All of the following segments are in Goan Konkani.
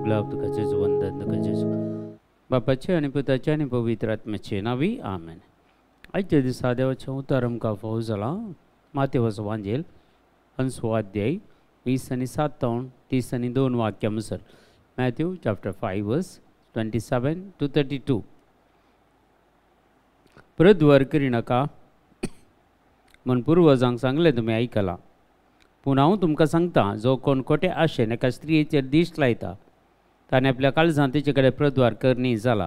गुलाब तुका जेजू वंदन तुका जेजू. बापाचे आनी पुताचे आनी पवित्र आत्म्याचे नांवी आमेन. आयच्या दिसा देवाचें उतर आमकां फावो जालां. मातेवाचो वांजेल अंसो अध्याय 20 आनी 7 तावन 30 आनी 2 वाक्यां मुसर. Matthew chapter 5 verse 27 to 32. प्रद्वार करिनाका म्हूण पुर्वजांक सांगलें तुमी आयकलां, पूण हांव तुमकां सांगता, जो कोण खोटे आशेन एका स्त्रियेचेर दिश्ट लायता ताणें आपल्या काळजांत तेचे कडेन प्रद्वार करणी जाला.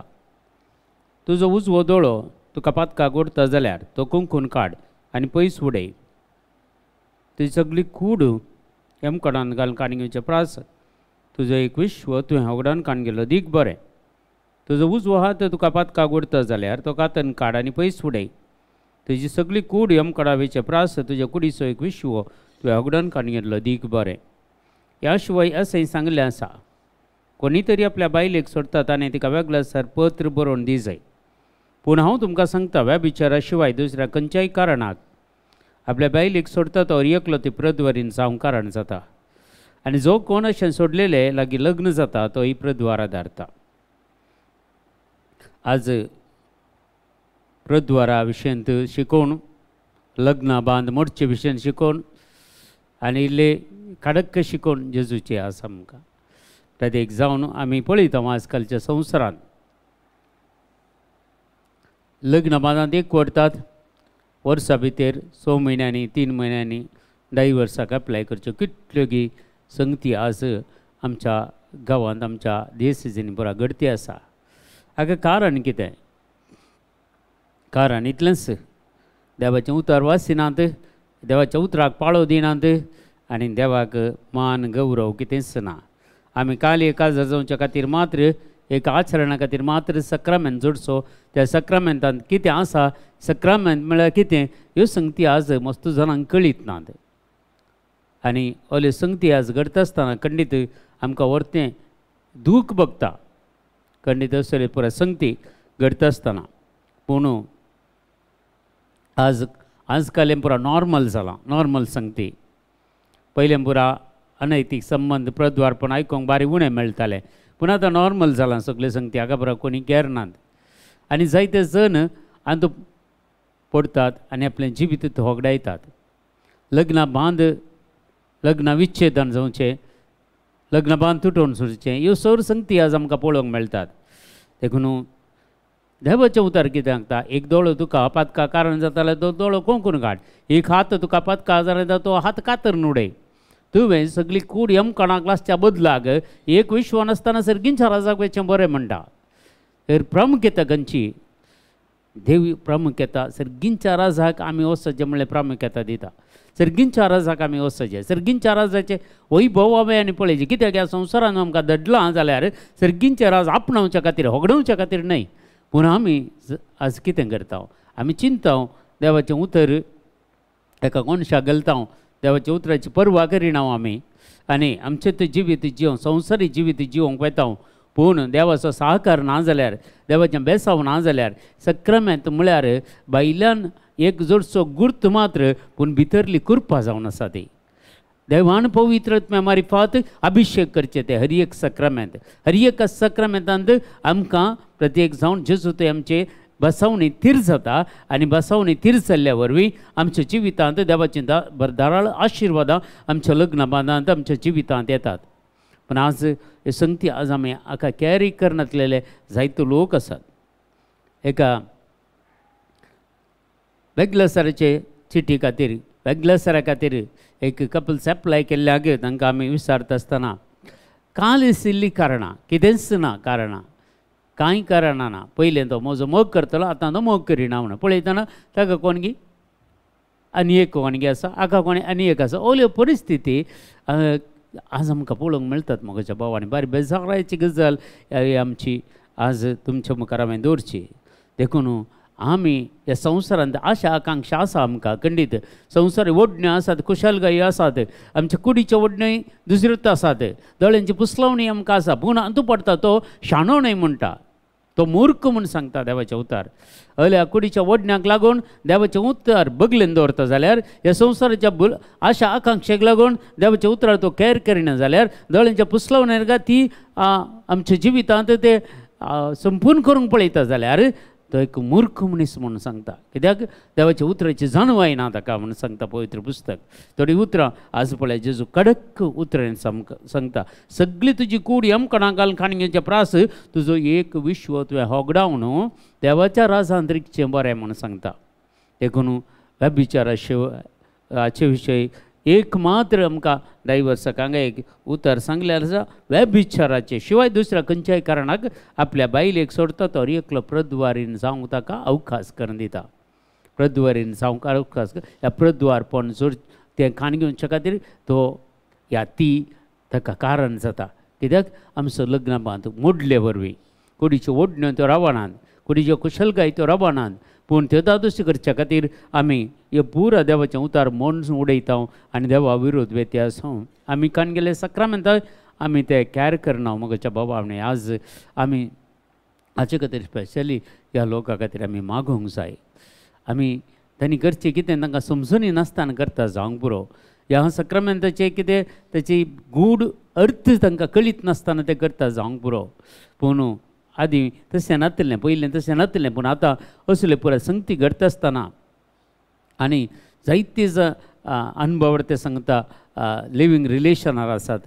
तुजो उजवो दोळो तुका पातकाक ओडटा जाल्यार तो कुंकून काड आनी पयस उडय. तुजी सगळी कूड यमकडान घालून काडून घेवचें प्रास तुजो एक विश्व तुवें होगडान काडून गेलो दीक बरें. तुजो उजवो हात तुका पातकाक ओडटा जाल्यार तो कातन काड आनी पयस उडय. तुजी सगळी कूड यमकडा वयचे प्रास तुज्या कुडीचो एक विश्व तुवें होगडान काडून घेतलो दीक बरें. ह्या शिवाय अशें सांगलें आसा, कोणी तरी आपल्या बायलेक सोडटा ताणें तिका वेगळो सर पत्र बरोवन दी जाय. पूण हांव तुमकां सांगता, व्यभिचारा शिवाय दुसऱ्या खंयच्याय कारणाक आपल्या बायलेक सोडटा तो एकलो ती प्रद्वारीन जावंक कारण जाता, आनी जो कोण अशें सोडलेले लागीं लग्न जाता तो ही प्रद्वारा धारता. आज प्रद्वारा विशयंत शिकोवन, लग्न बांद मोडचे विशयन शिकोवन आनी इल्ले कडक शिकोवन जेजूचे आसा आमकां. प्रत्येक जावन आमी पळयता आजकालच्या संवसारांत लग्न बांदांत एक व्हरतात, वर्सा भितर 6 म्हयन्यांनी 3 म्हयन्यांनी 10 वर्साक एप्लाय करच्यो कितल्यो गी संगती आज आमच्या गांवांत आमच्या देश पुरा घडती आसा. हाका कारण कितें? कारण इतलेंच, देवाचें उतर वाचिनात, देवाच्या उतराक पाळो दिनात आनी देवाक मान गौरव कितेंच ना. आमी काल एक काजार जावच्या खातीर मात्र, एक आचरणा खातीर मात्र सक्रामेंत जोडचो. त्या सक्रामेंतांत कितें आसा, सक्रामेंत म्हळ्यार कितें, ह्यो संगती आज मस्त जाणांक कळीत नात. आनी ओल्यो संगती आज घडटा आसतना खंडीत आमकां व्हरतें दूख भोगता, खंडीत असले पुराय संगती घडटा आसतना. पूण आज आजकाल पुरा नॉर्मल जालां, नॉर्मल संगती. पयलें पुरा अनैतीक संबंद प्रद्वारपण आयकूंक बारी उणें मेळटालें, पूण आतां नॉर्मल जालां सगळें संगती. हाका पुरा कोणी केरनात आनी जायते जण आतां पडटात आनी आपलें जिवीत होगडायतात. लग्नां बांद, लग्नां विच्छेदन जावचें, लग्न बांद तुटोवन सोडचें, ह्यो सर संगती आज आमकां पळोवंक मेळटात. देखून देवाचें उतर कितें सांगता, एक दोळो तुका पातका कारण जाताले तो दोळो कोंकून काड, एक हात तुका पातका जाल्यार तो हात कातरून उडय. तुवें सगळी कूड यमकणाक लासच्या बदलाक एक विश्व नासतना सर्गींच्या राजाक वचचें बरें म्हणटा. तर प्रामुख्यता खंयची? देवी प्रामुख्यता सर्गींच्या राजाक आमी वचचें म्हणल्यार प्रामुख्यता दिता. सर्गींच्या राजाक आमी वचचें, सर्गींच्या राजाचें वैभव आमी आनी पळयचें. कित्याक ह्या संवसारान आमकां दडलां जाल्यार सर्गींचे राज आपणावच्या खातीर, होगडोवच्या खातीर न्हय. पूण आमी आज कितें करता? आमी चिंता देवाचें उतर एका कोनशाक घालता, देवाच्या उतराची पर्वा करिना आमी आनी आमचें तें जिवीत जिवन संवसारी जिवीत जिवंक वता. पूण देवाचो सहकार ना जाल्यार, देवाचें बेसांव ना जाल्यार, सक्रामेंत म्हळ्यार भायल्यान एक जोडचो गुर्त मात्र, पूण भितरली कृपा जावन आसा ती. देवान पवित्र आत्म्या मारिफात अभिशेक करचें तें हर एक सक्रामेंत. हर एक सक्रामेंतांत आमकां प्रत्येक जावन जेजू ते आमचे बसवणी थीर जाता आनी बसवणी थीर जाल्ल्या वरवीं आमच्या जिवितांत देवाची धाराळ आशिर्वादां आमच्या लग्न बांदांत आमच्या जिवितांत येतात. पूण आज हे संगती आज आमी हाका कॅरी करनासलेले जायते लोक आसात. एका वेगळ्या सराचे चिटी खातीर, वेगळ्या सरा खातीर एक कपल्स एप्लाय केल्ल्या तांकां आमी विचारता आसतना काल आशिल्लीं कारणां कितेंच ना, कारणां कांय कारणां ना. पयलें तो म्हजो मोग करतलो, आतां तो मोग करिना म्हणून पळयतना ताका कोणगी आनी एक कोणगी आसा, हाका कोणी आनी एक आसा. ओल्यो परिस्थिती आज आमकां पळोवंक मेळटात म्हज्या भावांनी. बारी बेजारायची गजाल आमची आज तुमच्या मुखार हांवें दवरची. देखून आमी ह्या संवसारांत आशा आकांक्षा आसा आमकां खंडीत. संवसार ओडण्यो आसात, खुशालकायो आसात, आमच्या कुडीच्यो ओडण्यो दुसऱ्योच आसात, दोळ्यांची पुसलावणी आमकां आसा. पूण अंतू पडटा तो शाणो न्हय म्हणटा, तो मूर्ख म्हूण सांगता देवाचें उतार. हल्या कुडीच्या ओडण्याक लागून देवाचें उतार बगलेन दवरता जाल्यार, ह्या संवसाराच्या आशा आकांक्षेक लागून देवाच्या उतरार तो कॅर करिना जाल्यार, दोळ्यांच्या पुसलावण्यार ती आमच्या जिवितांत ते संपूर्ण करूंक पळयता जाल्यार तो एक मूर्ख मनीस म्हणून सांगता. कित्याक देवाच्या उतराची जाणवाय ना ताका म्हणून सांगता पवित्र पुस्तक. थोडीं उतरां आज पळय जेजू कडक उतरान सांगता, सगळी तुजी कूड यमकणां घालून खाण घेवच्या प्रास तुजो एक विश्व तुवें होगडावन देवाच्या राजांत रिगचें बरें म्हणून सांगता. देखून व्यभिचारा हाचे विशय एक मात्र आमकां डायवर्साक हांगा एक उतर सांगल्यार आसा, व्यभिचाराचे शिवाय दुसऱ्या खंयच्याय कारणाक आपल्या बायलेक सोडता तो एकलो प्रद्वारीन जावंक ताका अवकाश करून दिता. प्रद्वारीन जावंक अवकाश, ह्या प्रद्वारपण जोड तें खाण घेवच्या खातीर तो ह्या ती ताका कारण जाता. कित्याक आमचो लग्न बांद मोडले वरवीं कुडीच्यो ओडण्यो त्यो रावणान, कुडीच्यो कुशलकाय त्यो रावणान, पूण त्यो दादोशी करच्या खातीर आमी हे पुरा देवाचें उतार मोडून उडयता आनी देवा विरोध व्यत्यास. आमी कान गेले सक्रामेंताक आमी ते कॅर करना मगच्या बाबा. आज आमी हाचे खातीर स्पेशली ह्या लोकां खातीर आमी मागूंक जाय. आमी तांणी करचें कितें तांकां समजून नासतना करता जावंक पुरो. ह्या सक्रामेंताचें कितें ताची गूढ अर्थ तांकां कळीत नासतना ते करता जावंक पुरो. पूण आदीं तशें नातलें, पयलें तशें नातलें, पूण आतां असले पुराय संगती घडटा आसतना आनी जायते अणभव ते सांगता लिवींग रिलेशनार आसात,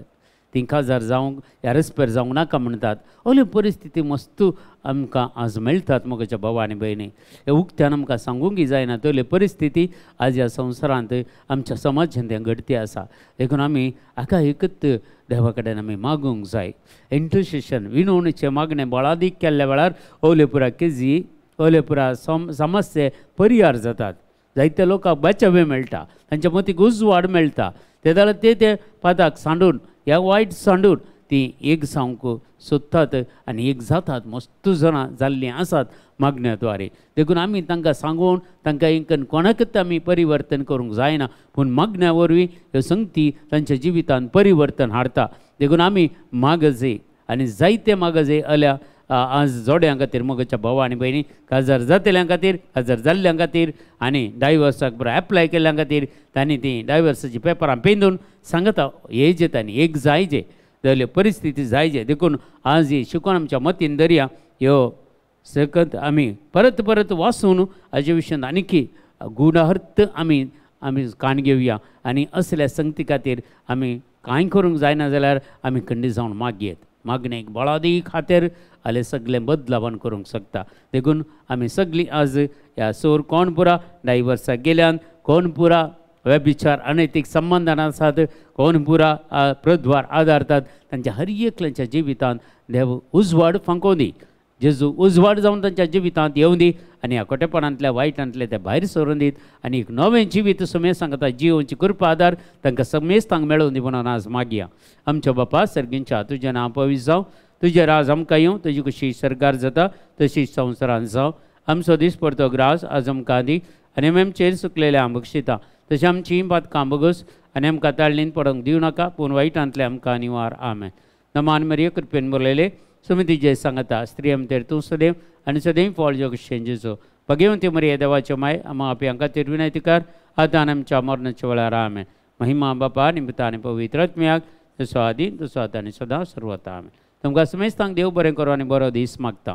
ती काजार जावंक ह्या रेस्पेर जावंक नाका म्हणटात. असल्यो परिस्थिती मस्तू आमकां आज मेळटात म्हज्या भावा आनी भयणी. हे उक्त्यान आमकां सांगूंकय जायना तसल्यो परिस्थिती आज ह्या संवसारांत आमच्या समाजांत घडती आसा. देखून आमी हाका एकच देवा कडेन आमी मागूंक जाय. इंटरसेशन विनवणीचें मागणें बळादीक केल्ल्या वेळार ओले पुरा केजी ओले पुरा समस्ये परिहार जातात. जायत्या लोकांक बचाव मेळटा, तांच्या मतीक उजवाड मेळटा. ते जाल्यार ते ते पादाक सांडून ह्या वायट सांडून ती एक जावंक सोदतात आनी एक जातात. मस्त जाणां जाल्लीं आसात मागण्या द्वारे. देखून आमी तांकां सांगून तांकां एक कोणाकच आमी परिवर्तन करूंक जायना, पूण मागण्या वरवीं ह्यो संगती तांच्या जिवितांत परिवर्तन हाडटा. देखून आमी मागजे आनी जायते मागजे अल्या आज जोड्यां खातीर मगच्या भावा आनी भयणी, काजार जातल्यां खातीर, काजार जाल्ल्यां खातीर आनी डायवर्साक बरो एप्लाय केल्ल्यां खातीर तांणी ती डायवर्साची पेपरां पेंदून सांगता येयजे तांणी एक जायजे जाल्यार परिस्थिती जायजे. देखून आज ही शिकवण आमच्या मतीन दरया. ह्यो सकत आमी परत परत वाचून हाजे विशयान आनीकी गुणार्थ आमी आमी काण घेवया आनी असल्या संगती खातीर आमी कांय करूंक जायना जाल्यार आमी खंडीत जावन मागयेत. मागणेक बळादी खातीर आले सगळें बदलावण करूंक शकता. देखून आमी सगळीं आज ह्या सोर कोण पुरा डायवर्साक गेल्यान, कोण पुरा व्यभिचार अनैतीक संबंदान आसात, कोण पुरा प्रद्वार आदारतात, तांच्या हर एकल्याच्या जिवितांत देव उजवाड फांकोवन दी. जेजू उजवाड जावन तांच्या जिवितांत येवन दी आनी ह्या खोटेपणांतल्या वायटांतले ते भायर सरून दीत आनी एक नवें जिवीत समेस्त सांगता जिवनची कृपा आदार तांकां समेस्तांक मेळोवन दी म्हणून आज मागया. आमच्या बापा सर्गींच्या तुजें नांव पवित्र जावं, तुजें राज आमकां येवं, तुजी कशी सरकार जाता तशीच संवसारांत जावं. आमचो दिसपडतो ग्रास आज आमकां दी आनी आमी आमचेर सुकलेल्या आमी बक्षिता तशें आमची पातकां बगस आनी आमकां ताळणीन पडोवंक दिवं नाका, पूण वायटांतले आमकां निवार. आमेन. नमान मरिये कृपेन बरयलें सुमिती जय सांगता, स्त्री आमतेर तूं सदैव आनी सदैव फळ जोग शेंजेचो. भगवंती मरिये देवाच्यो माय आमा आपल्या खातीर विनंती कर आतां आनी आमच्या मरणाच्या वेळार. आमेन. महिमा बापा निमित्ता आनी पवित्र आत्म्याक, जसो आदी तसो आतां आनी सदां सर्वता. आमेन. तुमकां समेस्तांक देव बरें करूं आनी बरो दीस मागता.